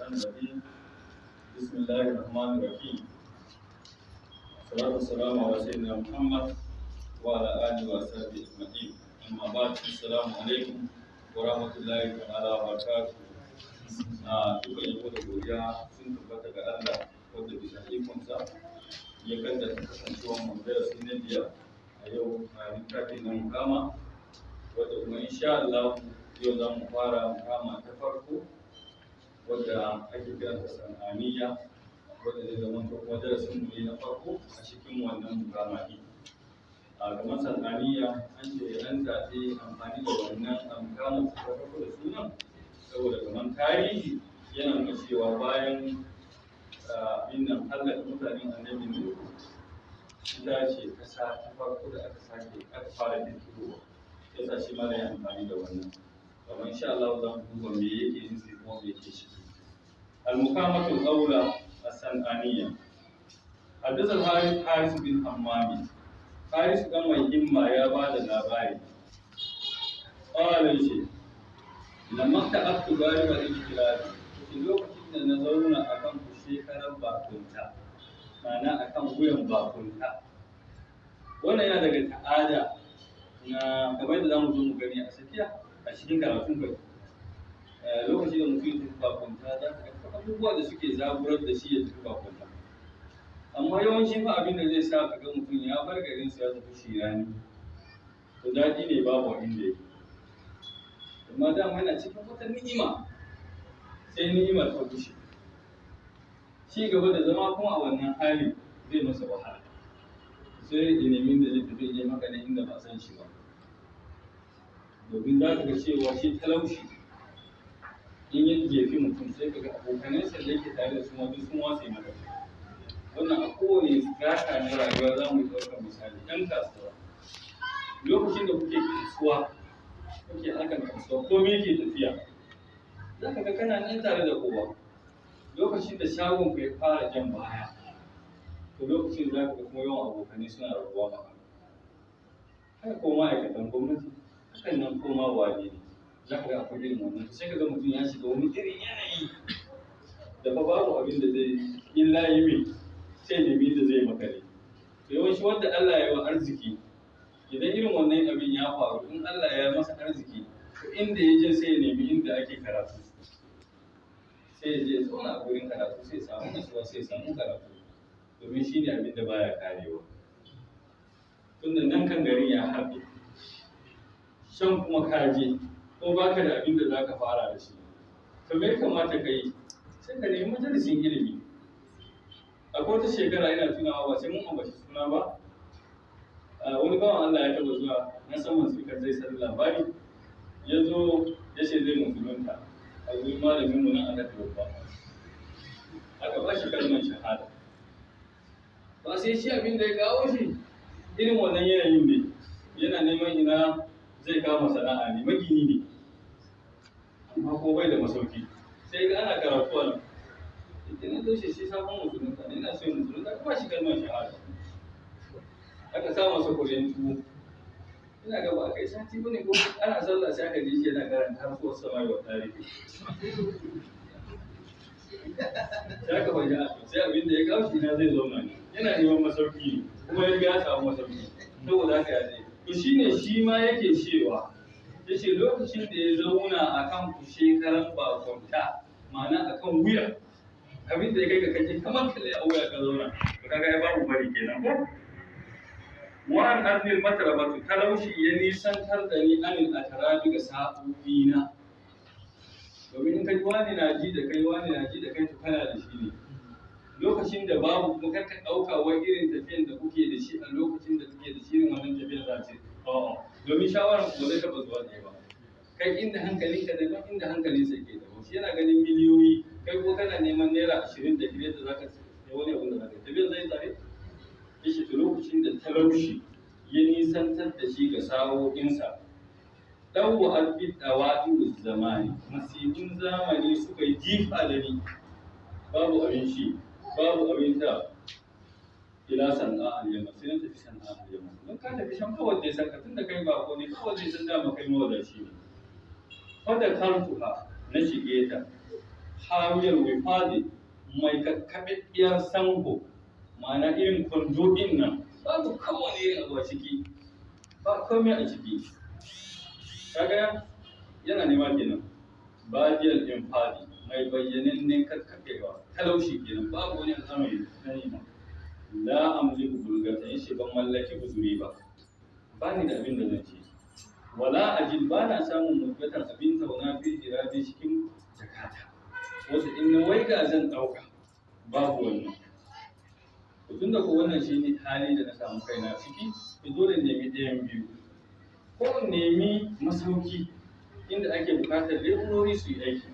الشيطان الرجيم. بسم الله الرحمن الرحيم. والصلاة والسلام على سيدنا محمد وعلى آله وصحبه أجمعين. أما بعد، السلام عليكم ورحمة الله تعالى وبركاته. Duka yabo da godiya sun tabbata ga Allah, wanda bisa ikonsa ya kaddara kasancewar mu darasi na biyar a yau a littafin na mukama, wadda kuma insha Allah yau za mu fara mukama ta farko, wadda ake kiranta San'aniya, wadda zai zama to kuma darasin mu ne na farko a cikin wannan mukama ɗin. A kamar San'aniya, an ce an zaɓi amfani da wannan mukama ta farko da sunan saboda kamar tarihi yana nuna cewa bayan innan hallaka mutanen Annabi Nuhu, ita ce kasa ta farko da aka sake aka fara kirkirowa. Yasa shi ma ya amfani da wannan. Kamar insha Allah za mu duba me yake nufi kuma me yake ciki. المقامة الأولى الصنعانية. حدث الحارث حارث بن حمامي، حارث ɗan mai himma ya ba da labari. قال، yace: لما اكتأبت غالب الاغتراب، shi lokacin da na zauna akan shekarar bakunta, ma'ana akan wuyan bakunta. Wannan yana daga ta'ada na kamar yadda zamu zo mu gani a tsakiya a cikin karatun kai. Lokacin da mutum ya tafi bakunta, za ka ga abubuwa da suke zaburar da shi ya tafi bakunta. Amma yawanci fa abin da zai sa ka ga mutum ya bar garin su ya tafi shirani, to daɗi ne babu inda yake. Amma dama yana cikin wata ni'ima, sai ni'imar ta gushe, ci gaba da zama kuma a wannan hali zai masa wahala, sai ya nemi da zai tafi je maka ne inda ba san shi ba. Domin za ka ga cewa shi talauci in ya jefi mutum, sai ka ga abokanansa da yake tare da su ma duk sun watse maka. Wannan a kowane strata na rayuwa za mu yi ɗaukar misali. Ɗan kasuwa, lokacin da kuke kasuwa, kuke harkar kasuwa, komai ke tafiya, za ka ga kana nan tare da kowa. Lokacin da shagon ka ya fara jan baya, to lokacin za ka ga kuma yawan abokanai suna rabuwa maka. Haka ko ma'aikatan gwamnati, hakan nan ko ma wane ne, za ka ga akwai irin wannan. Sai ka ga mutum ya shiga wani irin yanayi da fa babu abin da zai illa yi mai sai nemi da zai makale. To yawanci wanda Allah ya yi wa arziki, idan irin wannan abin ya faru, in Allah ya masa arziki, to inda ya je sai ya nemi inda ake karatu, sai ya je ya zauna a gurin karatu, sai ya samu nasuwa, sai ya samu karatu, domin shi ne abin da baya karewa. Tunda nan kan garin ya haɗe shan kuma kaje ko baka da abin da za ka fara da shi, to me ya kamata ka yi? Sai ka nemi majalisin ilimi. Akwai wata shekara ina tunawa, ba sai mun ambaci suna ba, wani bawan Allah ya taba zuwa na saman suka zai san labari. Ya zo ya ce zai musulunta a wurin malamin mu nan Alhaji Babba. Aka ba shi kalmar shahada. Ba sai shi abin da ya kawo shi irin wannan yanayin ne, yana neman ina zai kama sana'a ne, magini ne, amma ko bai da masauki. Sai ga ana karatu a nan, idan na zo shi sabon musulunta ne, ina so ya musulunta, aka ba shi kalmar shahada, aka sa masa koyon tuwo. Ina ga ba a kai sati bane ko ana sallah, sai aka ji shi yana karanta har suwar samai wa tarihi. Sai aka bayyana, sai abin da ya kawo shi ina zai zauna ne, yana neman masauki ne, kuma ya ga ya samu masauki. Saboda haka ya je. To shine shi ma yake cewa, yace lokacin da ya zauna akan shekaran bakunta, ma'ana akan wuya, abin da ya kai ka kaje kamar kalle a wuya ka zauna, to kaga ya babu bari kenan ko. Wa'an arnil matrabatu, talaushi ya nisantar da ni anil atarabi, ga sa'o'ina. Domin in kai wani na ji da kai, wani na ji da kai, to kana da shi ne. Lokacin da babu kuma, kar ka ɗauka wai irin tafiyan da kuke da shi a lokacin da kuke da shi, irin wannan tafiyan za ce a'a, domin shawaran ku ba zai taɓa zuwa ɗaya ba. Kai inda hankalinka daban, inda hankalinsa ke daban. Shi yana ganin miliyoyi, kai ko kana neman ₦25 da zaka sai wani abu da zaka yi, tafiyan zai tare. Yace to lokacin da talaushi ya nisantar da shi ga sa'o'insa, ɗauwa alfi ɗawa'i zamani, masifin zamani suka yi jifa da ni, babu abin shi, babu abin sha, ila Sana'a al-Yaman, sai na tafi Sana'a al-Yaman. Don ka tafi shan kawai da san ka, tunda kai bako ne, kawai zai san dama kai mawadaci ne. Fada kartuha, na shige ta. Hawiyar wifadi, mai kakkaɓaɓɓiyar sanho, ma'ana irin kwando ɗin nan, babu kowane irin abu a ciki, ba komai a ciki. Kaga yana nema kenan. Badiyal infadi, mai bayyanannen kakkaɓewa, talauci kenan, babu wani al'amari na nema. La amliku bulgata, yace ban mallaki uzuri ba, ba ni da abin da zan ci. Wala ajid, ba na samun mudgatan abin tauna fi jirabi cikin jakata, wanda in na waiga zan ɗauka, babu wannan. To tun da ko wannan shi ne hali da na samu kaina ciki, to dole in nemi ɗayan biyu: ko in nemi masauki inda ake buƙatar leburori su yi aiki.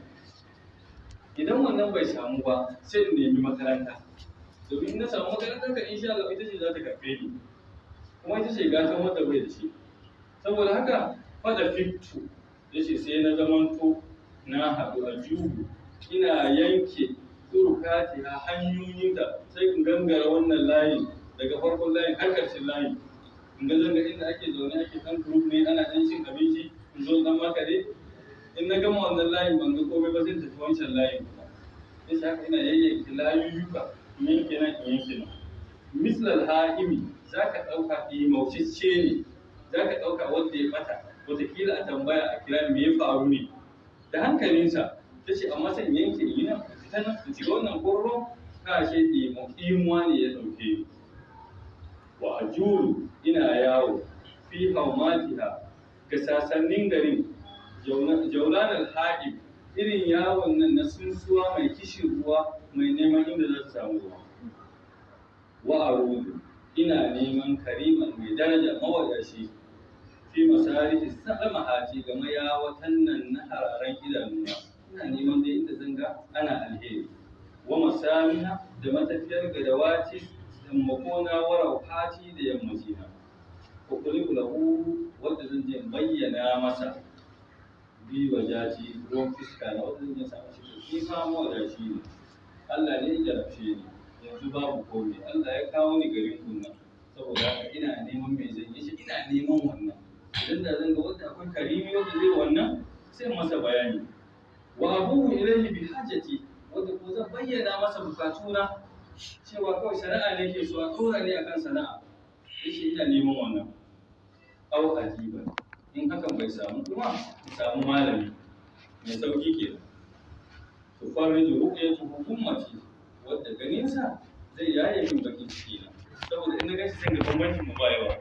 Idan wannan bai samu ba, sai in nemi makaranta, domin in na samu makaranta kan, insha Allah ita ce za ta karɓe ni, kuma ita ce gatan wanda bai da shi. Saboda haka fada fitu, yace sai na zamanto na haɗu a juhu, ina yanke turukati a hanyoyin da sai in gangara wannan layin, daga farkon layin har ƙarshen layin, in ga zanga inda ake zaune, ake ɗan group ne, ana ɗan cin abinci, in zo ɗan makare. In na gama wannan layin ban ga komai ba, sai tafi wancan layin kuma. Yace haka ina yayyanke layuyyuka, in yanke nan, in yanke nan. Mislal ha'imi, za ka ɗauka imaucicce ne, za ka ɗauka wanda ya ɓata, wataƙila a tambaya a kira me ya faru ne da hankalinsa. Ta ce amma sai in yanke, in yi nan, in fita nan, in shiga wannan kororo, ka ce imuwa ne ya ɗauke ni. Wa ajuru, ina yawo fi haumatiha, ga sasannin garin, jaulanar ha'ib, irin yawon nan na tsuntsuwa mai kishin ruwa, mai neman inda za ta samu ruwa. Wa arudu, ina neman kariman, mai daraja, mawadashi, fi masarihi sa'ama hati, ga mayawatan nan na hararen idanuna, ina neman dai inda zan ga ana alheri. Wa masamiha, da matafiyar gadawati sammakona, wa rauhati, da yammacina. Wa kuliku lahu, wanda zan je bayyana masa bi wajaji, ruwan fuska na, wanda zan je samu shi, to ni fa mawadaci ne, Allah ne ya jarabce ni, yanzu babu komai, Allah ya kawo ni garin kunna, saboda haka ina neman mai zan yi shi, ina neman wannan. Idan da zan ga wanda akwai karimi wanda zai wannan, sai masa bayani. Wa abuhu ilaihi bi hajati, wanda ko zan bayyana masa bukatuna, cewa kawai sana'a ne ke so a ɗora ne akan sana'a. Yace ina neman wannan. Au ajiba, in hakan bai samu kuma, in samu malami mai sauki kenan, to fariju ru'yatuhu ummati, wadda ganinsa zai yaye min bakin ciki na, saboda in na gashi sai ga bambancin mu ba yawa.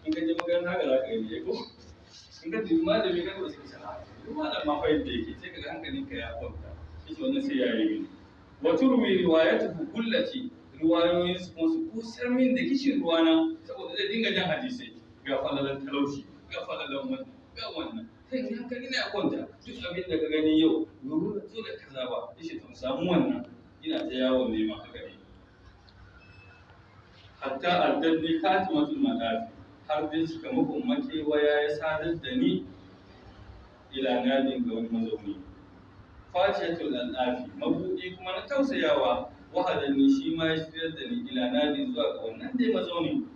In ka je makaranta haka za ka gani ko in ka dubi malami ka ga wasu sana'a, duk malam ma fa yadda yake, sai ka ga hankalinka ya kwanta. Yace wannan sai yaye mini. Wa turwi riwayatuhu kullati, riwayoyin su kuma su kusar min da kishin ruwana, saboda zai dinga jan hadisai, ga falalan talauci, ga falalan wannan, ga wannan, sai in hankali na ya kwanta. Duk abin da ka gani yau gobe zo da kaza ba. Yace to in samu wannan, ina ta yawon neman haka ne, hatta addadni khatimatul madafi, har dai cika muku makewaya ya sadar da ni ila nadin, ga wani mazauni, fatihatul al'afi, mabuɗi kuma na tausayawa. Wahadanni, shi ma ya shiryar da ni ila nadin, zuwa ga wannan dai mazauni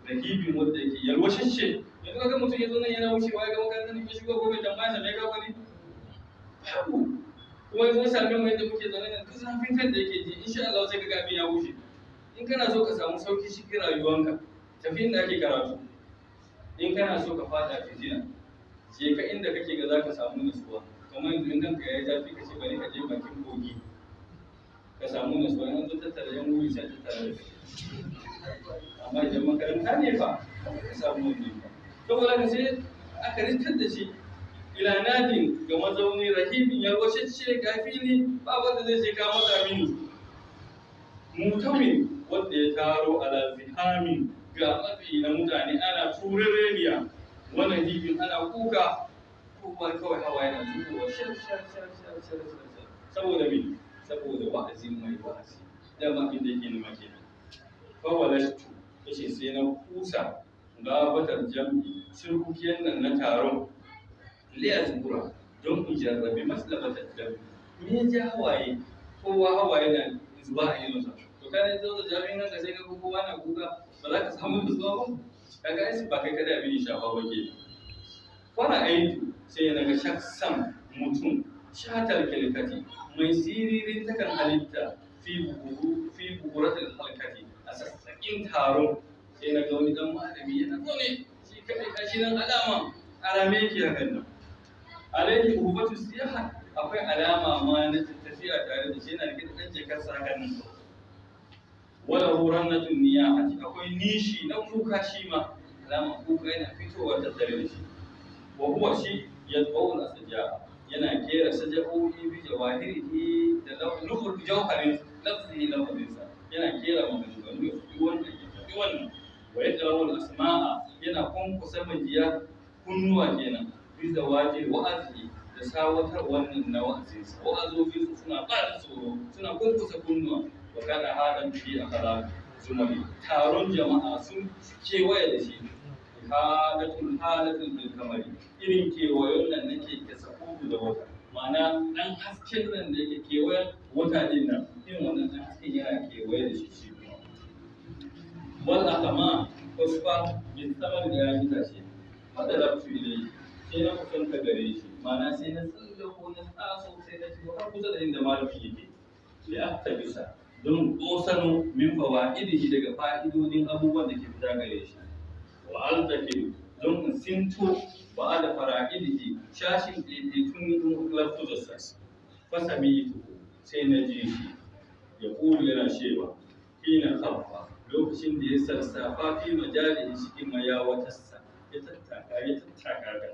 rahibin, wanda yake yalwashashe. Yanzu kaga mutum ya zo nan yana wucewa, ya ga makarantar, ya shigo gobe, tambaya sa me ka kwani babu, kuma ya zo same mu yadda muke zaune nan, duk zafin kan da yake ji, insha Allah sai kaga abin ya wuce. In kana so ka samu sauki cikin rayuwanka, tafi inda ake karatu. In kana so ka fada fitina, je ka inda kake ga zaka samu nutsuwa. Kamar yanzu in kanka yayi zafi, ka ce bari ka je bakin kogi ka samu nutsuwa, in an zo tattara yan wuri sai tattara da kai. Amma idan makaranta ne fa, ka samu wannan ba. Saboda haka sai aka riskar da shi ila nadin, ga mazauni rahibin, yalwashacce, ga fili, ba wanda zai ce ka matsa mini, mutumin wanda ya taro ala zihamin, ga matsi na mutane, ana turereniya, wannan hibin ana kuka, kowa kawai hawa yana zubowa shar shar shar shar shar shar. Saboda me? Saboda wa'azi mai wa'azi, dama abin da yake nema kenan. Fawalashtu, yace sai na kusa gabatar jam'i, surkukiyan nan na taron, liya zubura, don in jarrabi maslabatar jam'i, me ya ja hawaye, kowa hawaye na zuba a idonsa. To kana zo da jami'in nan ka sai ka kowa na kuka, ba za ka samu nutsuwa ba. Kaga ai ba kai kada abin shafa ba ke. Fara aiki, sai na ga shaksan mutum. Shatar kilkati, mai siririn takan halitta, fi buhuru fi buhuratul halkati, a sassaƙin taro sai na ga wani dan malami yana zaune shi kadai, kashi nan alama arame yake hakan nan. Alaihi uhubatu siyaha, akwai alama ma na tafiya tare da shi, yana rike da dan jakarsa hakan nan. Wala hurannatun niyahati, akwai nishi na kuka, shi ma alama kuka yana fitowa tattare da shi. Wa huwa shi yatba'u al-asja, yana kera saja'o'i bi jawahirihi, da lufur jawharin lafzihi, lafzinsa yana kera maganganu, ya fi wannan, ya fi wannan. Wa yaqra'u al-asma'a, yana kunkusa majiya kunnuwa kenan, bi zawaji wa'azi, da sawatar wannan na wa'azinsa. Wa'azofinsa suna ba da tsoro, suna kunkusa kunnuwa. Wa kana hadan bihi akhlaq zumari, taron jama'a sun kewaye da shi, halatul halatul bil kamari, irin kewayon nan nake ke sakudu da wata, ma'ana dan hasken nan da yake kewayen wata din nan, irin wannan dan hasken yana kewaye da shi. Shi kuma wal akama usfa bin samar da ya itace fada laftu ilayhi, sai na kusanta gare shi, ma'ana sai na tsallako, na tsaso, sai na shigo har kusa da inda malamin yake, li aktabisa, don ƙosano, min fawa'idihi, daga fa'idodin abubuwan da ke fita gare shi, wa altakilu, don in sinto, ba da fara'idihi, shashin ɗaiɗaitun lafuzarsa. Fasami sai na ji shi ya ƙulu, yana cewa, hina khaffa, lokacin da ya sarsafa, fi majalihi, cikin mayawatarsa, ya tattaka, ya tattaka ga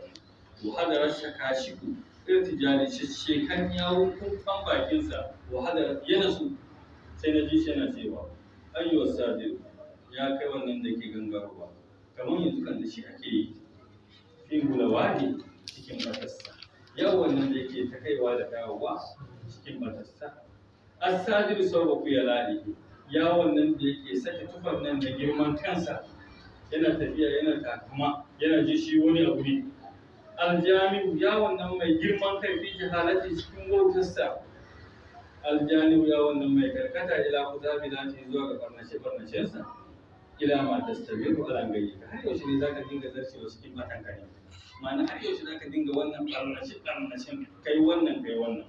wa hadarar shakashiku irtijali, shekan yawon kumfan bakinsa, wa hadarar yana su, sai na ji shi yana cewa, ayyuwar sadir, ya kai wannan da ke gangarowa, kamar yanzu kan da shi ake yi, fi gulawahi, cikin batarsa, ya wannan da yake ta kaiwa da dawowa cikin batarsa, as-sadir sawba ya lalihi, ya wannan da yake sake tufan nan da girman kansa, yana tafiya, yana takama, yana ji shi wani abu ne, aljami'u, ya wannan mai girman kai, fi jahalati, cikin wautarsa, aljanibu, ya wannan mai karkata, ila kuzabi lati, zuwa ga barnace barnacensa, ila ma tastabiru ala gayyika, har yaushe ne zaka dinga zarcewa cikin matan kare? Ma'ana har yaushe zaka dinga wannan barnace barnacen, kai wannan, kai wannan?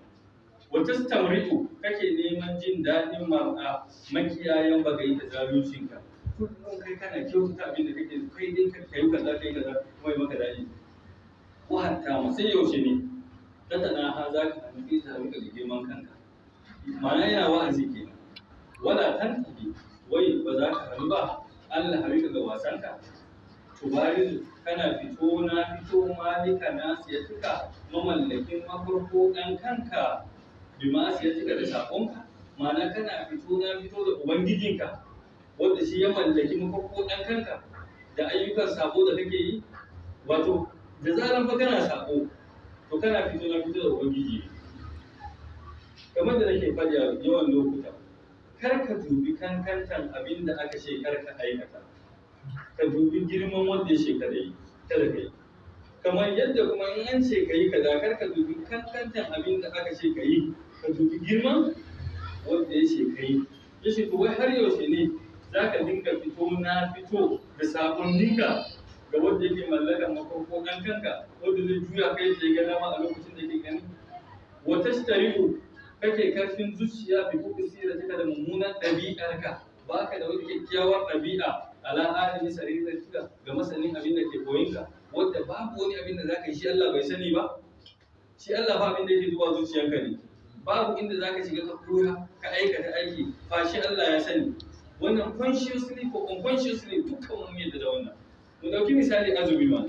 Wa tastamri'u, kake neman jin daɗin, mar'a, makiyayan bagayi da zaluncinka, kullum kai kana kyautata abin da kake, kai dai ka kai kaza, kai kaza, kuma yi maka daɗi. Ko hatta ma sai yaushe ne tatana ha za ka hannu ta hannu ga girman kanka? Ma'ana yana wa'azi kenan. Wala tantahi, wai ba za ka hannu ba, Allah harika ga wasanka, tubarizu, kana fito na fito, malika na siyatuka, mamallakin mafarko ɗan kanka, bima siyatuka, da saƙonka. Ma'ana kana fito na fito da ubangijinka, wanda shi ya mallaki mafarko ɗan kanka, da ayyukan sabo da kake yi. Wato da zaran fa kana sabo, to kana fito na fito da ubangiji. Kamar da nake faɗi a yawan lokuta, kar ka dubi kankantan abin da aka ce kar ka aikata, ka dubi girman wanda ya ce kada yi, kada ka yi. Kamar yadda kuma in an ce ka yi kaza, kar ka dubi kankantan abin da aka ce ka yi, ka dubi girman wanda ya ce ka yi. Ya ce, to wai har yaushe ne za ka dinga fito na fito da saƙonninka ga wanda yake mallakar mafarko ɗan kanka, wanda zai juya kai da ya ga dama a lokacin da yake gani? Wata shtari'u, kake karfin zuciya, bi kuku sira taka, da mummunan ɗabi'arka, ba ka da wata kyakkyawar ɗabi'a, ala alimi sariratika, ga masanin abin da ke koyinka, wanda babu wani abin da zaka yi shi Allah bai sani ba. Shi Allah ba abin da yake zuwa zuciyanka ne, babu inda zaka shiga ka koya ka aikata aiki fa shi Allah ya sani. Wannan consciously ko unconsciously, dukkan mun yadda da wannan. Mu dauki misali azumi ma,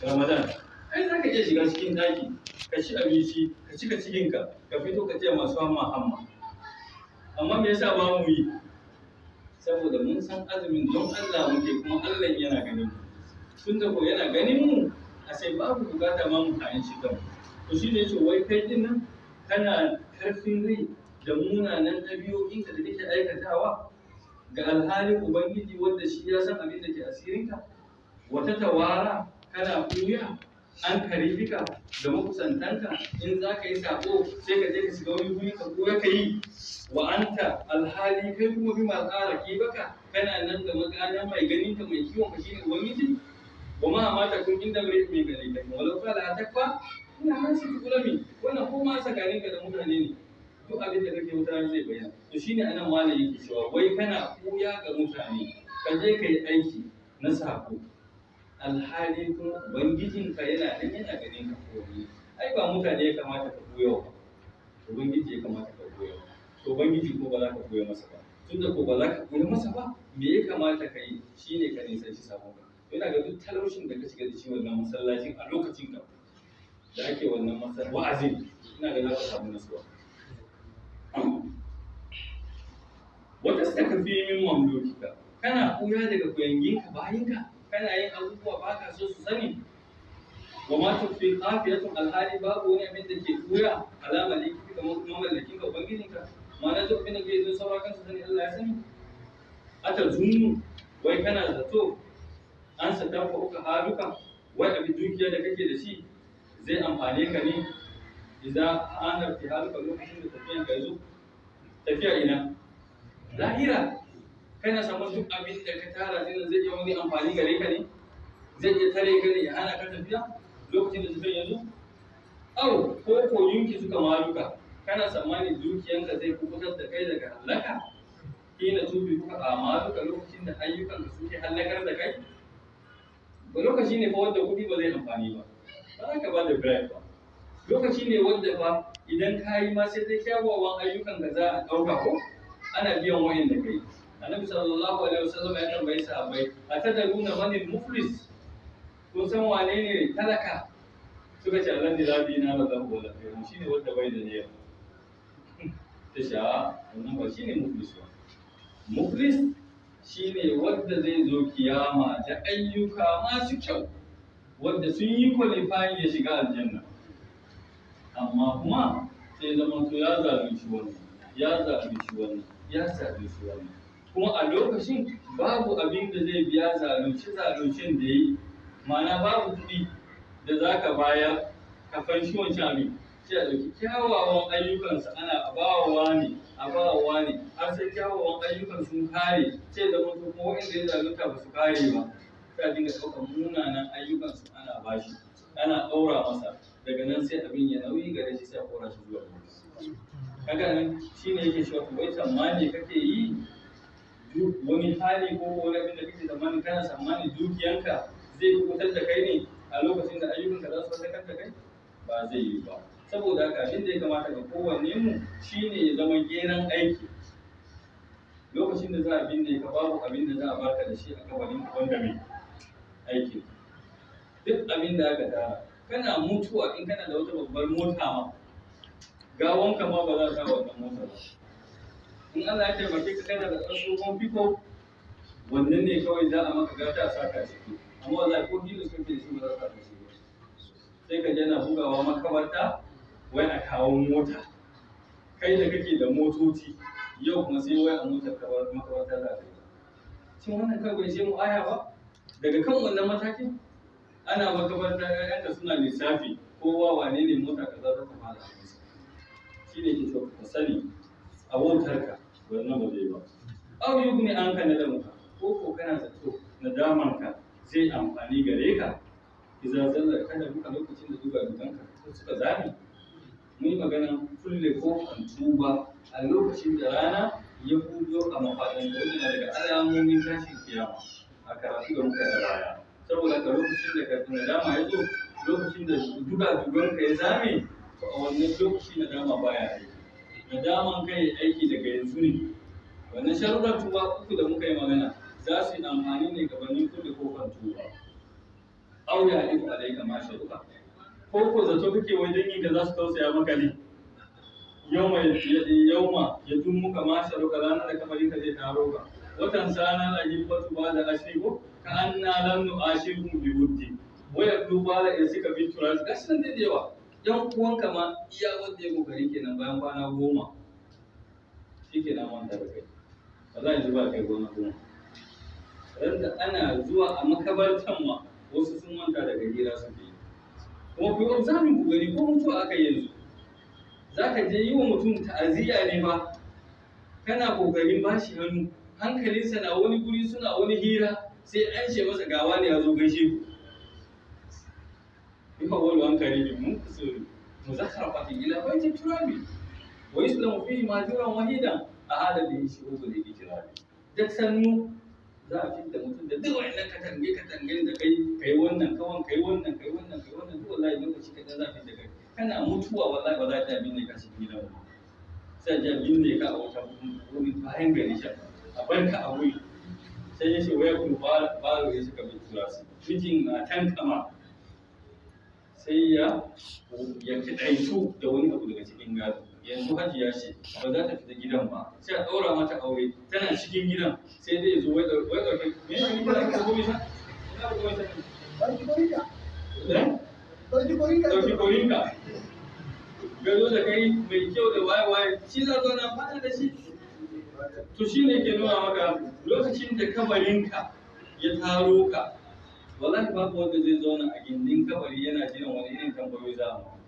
Ramadan, ai zaka iya shiga cikin daki, ka ci abinci, ka cika cikinka, ka fito ka ce masu hamma hamma. Amma me yasa ba mu yi? Saboda mun san azumin don Allah muke, kuma Allah yana ganin mu. Tun da ko yana ganin mu, a sai babu bukata ma mu kayan shi kanmu. To shine yace, wai kai din nan kana karfin rai da munanan ɗabi'o'inka da kake aikatawa ga alhalin ubangiji, wanda shi ya san abin da ke asirinka. Wata tawara, kana kuya, an karibika, da makusantanka. In za ka yi sako, sai ka je ka shiga wani guri ka koya ka yi. Wa anta, alhali kai kuma, bi mal'ara ki baka, kana nan da maganan mai ganin ka, mai kiwon ka, shine ubangiji. Wa ma mata kun inda mai mai gare ka, walau kala takfa Ina nan su tukula mi wannan ko ma tsakaninka da mutane ne, duk abin da kake mutane zai bayyana. To shine anan malam yake cewa wai kana koya ga mutane, ka je ka yi aiki na sako, alhali kuma ubangijinka yana nan yana ganin ka koyi. Ai ba mutane ya kamata ka koya ba, ubangiji ya kamata ka koya. To ubangiji ko ba za ka koya masa ba, tunda ko ba za ka koya masa ba, me ya kamata ka yi shine ka nisanci sabon ka. Yana ga duk talaucin da ka shiga da shi wannan masallacin a lokacin ka da ake wannan wa'azin, ina ga za ka samu nasuwa. Wata sakafi min mamlukika, kana koya daga kuyanginka bayinka, kana yin abubuwa ba ka so su sani. Wa ma tufi khafiyatun, alhali babu wani abin da ke koya alama da yake kamar mamallakin ka ubangijinka, ma'ana duk abin da ke zo saura kansa sani Allah ya sani. Ata zunnu, wai kana zato an sata fa uka haluka, wai abin dukiya da kake da shi zai amfane ka ne idan an fi haluka lokacin da tafiyan ka zo. Tafiya ina? Lahira. Kana samun duk abin da ka tara din zai iya wani amfani gare ka ne? Zai iya tare ka ne ya hana ka tafiya lokacin da tafiyan ya zo? Au ko ko yunki suka maluka, kana tsammani dukiyanka zai kubutar da kai daga halaka? Hina tubi kuka amaluka, lokacin da ayyukanka suke halakar da kai? Ba lokaci ne fa wanda kuɗi ba zai amfani ba, ba za ka ba da bribe ba. Lokaci ne wanda fa idan ka yi ma sai dai kyawawan ayyukan ka za a ɗauka ko ana biyan wayan da kai. Annabi sallallahu alaihi wasallam ya tambayi sahabbai, atadaruna manil muflis, kun san wane ne talaka? Suka ce Allah ne rabi na la lahu wala khairu, shine wanda bai da niyya. Ta sha wannan ba shine muflis ba. Muflis shine wanda zai zo kiyama da ayyuka masu kyau wanda sun yi qualifying ya shiga aljanna, amma kuma sai zaman to ya zalunci wannan, ya zalunci wannan, ya zalunci wannan, kuma a lokacin babu abin da zai biya zalunci zaluncin da yi, ma'ana babu kuɗi da za ka bayar ka fanshi wancan abin. Sai a ɗauki kyawawan ayyukansa ana abawa ne, abawa ne, har sai kyawawan ayyukan sun kare, sai zama to kuma waɗanda ya zalunta ba su kare ba, sai a dinga ɗaukar munanan ayyukansu ana bashi, ana ɗaura masa, daga nan sai abin ya nauyi gare shi, sai a kora shi zuwa gare. Kaga nan shine yake cewa wai tsammani kake yi duk wani hali ko wani abin da kake tsammani, kana tsammani dukiyanka zai kubutar da kai ne a lokacin da ayyukanka za su halakar da kai? Ba zai yi ba. Saboda haka abin da ya kamata ga kowanne mu shine ya zama geran aiki. Lokacin da za a binne ka babu abin da za a barka da shi a kabarin ka wanda mai aiki. Duk abin da aka tara, kana mutuwa in kana da wata babbar mota ma, gawanka ma ba za a sa wannan mota ba. In Allah ya taimake ka kana da ɗan tsohon fiko, wannan ne kawai za a maka gata a saka ciki. Amma wallahi ko hilos kake da shi ba za a saka shi ba. Sai ka je na bugawa makabarta wai a kawo mota. Kai da kake da motoci yau kuma sai wai a motar makabarta za a kai. Shin wannan kawai bai mu aya ba? Daga kan wannan matakin ana makabarta ƴaƴanka suna lissafi kowa wane ne mota kaza za ta fara a masa. Shi ne ke so ka sani a wautarka wannan ba zai ba. Aw yughni anka nadamuka, ko ko kana zato nadamanka zai amfani gare ka idza zalla kada muka lokacin da duba dukanka suka zame. Mun yi magana kulle kofan tuba a lokacin da rana ya hudo a mafaɗin da daga alamomin tashin kiyama a karatu da muka da baya. Saboda ka lokacin da ka nadama ya zo, lokacin da duga duganka ya zame, to a wannan lokaci nadama baya aiki. Nadaman kai aiki daga yanzu ne. Wannan sharuɗan tuba uku da muka yi magana za su yi amfani ne gabanin kulle kofar tuba. Aw ya alifu alaika ma sharuɗa. Ko ko zato kake wai danginka za su tausaya maka ne? Yauma yauma ya dun muka ma sharuɗa, ranar da kamarinka zai taro ka. Watan sana ahibbatu ba da ashriku ka anna lam nu'ashirhum bi wuddi wa yaqulu bala in suka bi turas. Gashi nan dai da yawa. Yan uwanka ma iya wanda ya kokari kenan bayan kwana 10 shikenan manta da kai. Ba za a ji ba kai 10. Ran da ana zuwa a makabartan ma wasu sun manta daga hira suke yi. Kuma ku yi observing ku gani ko mutuwa aka yi yanzu. Za ka je yi wa mutum ta'aziyya ne ba, kana kokarin bashi hannu, hankalinsa na wani guri suna wani hira, sai an ce masa gawa ne ya zo gaishe ku. Yuhawwalu an karibin mun kusuri muzakharafatin ila baiti turabi wa yuslamu fihi majuran wahidan ahada bihi shu'ubul ijrabi. Duk sannu za a fidda mutum da duk wa'annan katange katangen da kai kai wannan kawan kai wannan kai wannan kai wannan, duk wallahi lokaci kaɗan za a fidda kai. Kana mutuwa wallahi ba za ta binne ka cikin gidan ba, sai a binne ka a wata wuri bayan gari sha a barka a wuri. Sai ya ce waya kuma baro ya suka bi tura su mijin na tankama sai ya kaɗaitu da wani abu daga cikin gado. Yanzu hajiya ce ba za ta fita gidan ba, sai a ɗaura mata aure tana cikin gidan, sai dai zo wai ɗauke me ne gidan ka gobe sa ina ba gobe sa eh ɗauki korinka gado da kai mai kyau da waye waye shi za zo na fada da shi. To shi ne ke nuna maka lokacin da kabarinka ya taro ka, wallahi babu wanda zai zauna a gindin kabari yana jiran wani irin tambayoyi za a maka.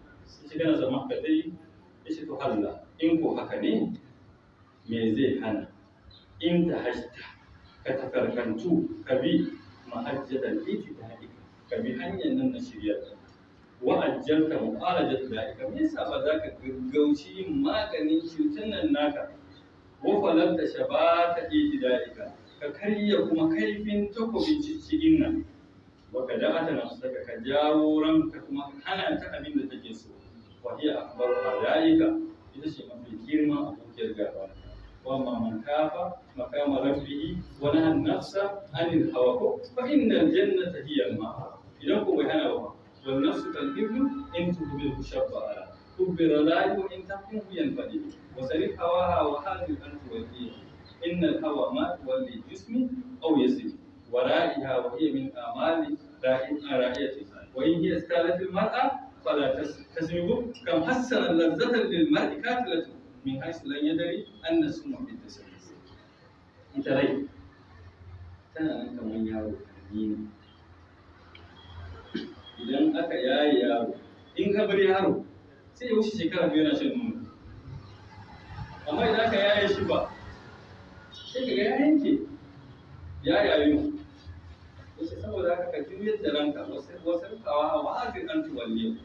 Shi kana zama ka dai ya ce to Allah in ko haka ne me zai hana in ta hashta ka tafarkantu ka bi mahajjatan itida'ika, ka bi hanyar nan na shiryar wa ajjalta mu'alajat da'ika, me yasa ba za ka gaggauci yin maganin cutar nan naka, wa falanta shabata itida'ika, ka karya kuma kaifin takobin ciccigin nan, wa ka da'ata nafsaka, ka jawo ranka kuma ka hana ta abin da take so, wa hiya akbaru a'da'ika, ita ce mafi girman abokiyar gaba. Wa amma man kafa maqama rabbihi wa naha an-nafsa 'anil hawa fa innal jannata hiya al-ma'wa. Idan ko bai hana ba, wal nafsu kal ibnu in tuhmilhu shabba ala hubbi radai wa in tahmilhu yanfadi wa sarif hawaha wa hadhihi an tuwalliha innal hawa ma tuwalli jismi aw yasmi wara'iha wa hiya min amali ra'iyati wa in hiya istalat al-mar'a fala tasmibu kam hassana lazzatan lil mar'i katilatu min haythu lan yadri anna summa fi tasawwuf. Ita rai tana nan kamar yaro karami ne. Idan aka yaye yaro, in ka bar yaro sai ya wuce shekara 2 yana shan nono, amma idan aka yaye shi ba sai kaga ya yanke ya yayu. Yace saboda haka ka juyar da ranka wasu kawa wa azir an tuwalli,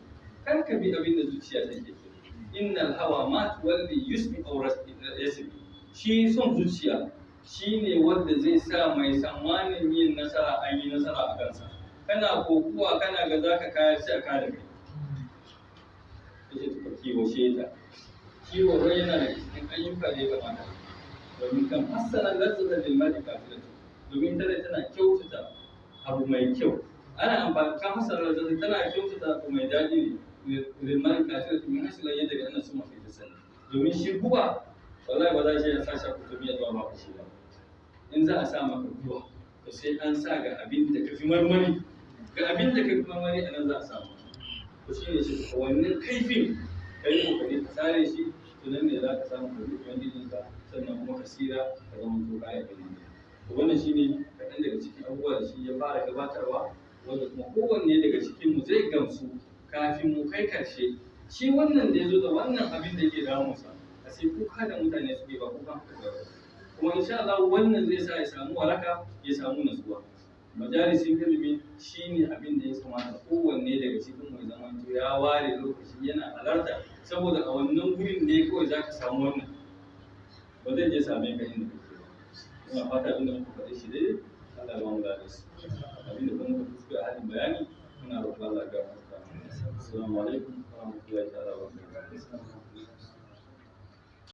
kar ka bi abin da zuciya take so. Innal hawa ma tuwalli yusmi aw yasmi. Shi son zuciya shine wanda zai sa mai tsammanin yin nasara an yi nasara a kansa. Kana kokuwa kana ga zaka kayar sai a kada kai. Yace to ka kiwashe ta. Kiwo rai yana da cikin ayyuka da ya kamata, domin kan hassana lazzata lil mar'i kafiratu, domin tana kyautata abu mai kyau. Ana amfani kan hassana lazzata tana kyautata abu mai daɗi ne lil mar'i kafiratu min hasla yadda ana suma fi tasali. Domin shi guba wallahi ba za shi ya sa shi a kutubi ya zuwa ba shi ba. In za a sa maka guba to sai an sa ga abin da ka fi marmari, ga abin da ka fi marmari a nan za a samu. To shi ne shi wannan kaifin ka yi kokari ka sare shi, to nan ne za ka samu ka bi ubangijinka, sannan kuma ka tsira ka zama to ka yi abin da. To wannan shi ne kaɗan daga cikin abubuwa da shi ya fara gabatarwa, wanda kuma kowanne daga cikinmu zai gamsu kafin mu kai karshe. Shi wannan da ya zo da wannan abin da yake damunsa, a sai kuka da mutane suke ba kukan haka ba. Kuma insha Allah wannan zai sa ya samu waraka, ya samu nutsuwa. Majalisin ilimi shine abin da ya kamata kowanne daga cikin mu ya zamanto ya ware lokaci yana halarta, saboda a wannan gurin ne kawai za ka samu wannan, ba zai je same ka inda kake ba. Ina fata abin da muka faɗi shi dai Allah ya ba mu ladan su, abin da kuma muka kuskure a halin bayani muna roƙon Allah ya gafarta mana. Assalamu alaikum wa rahmatullahi ta'ala wa barakatuh.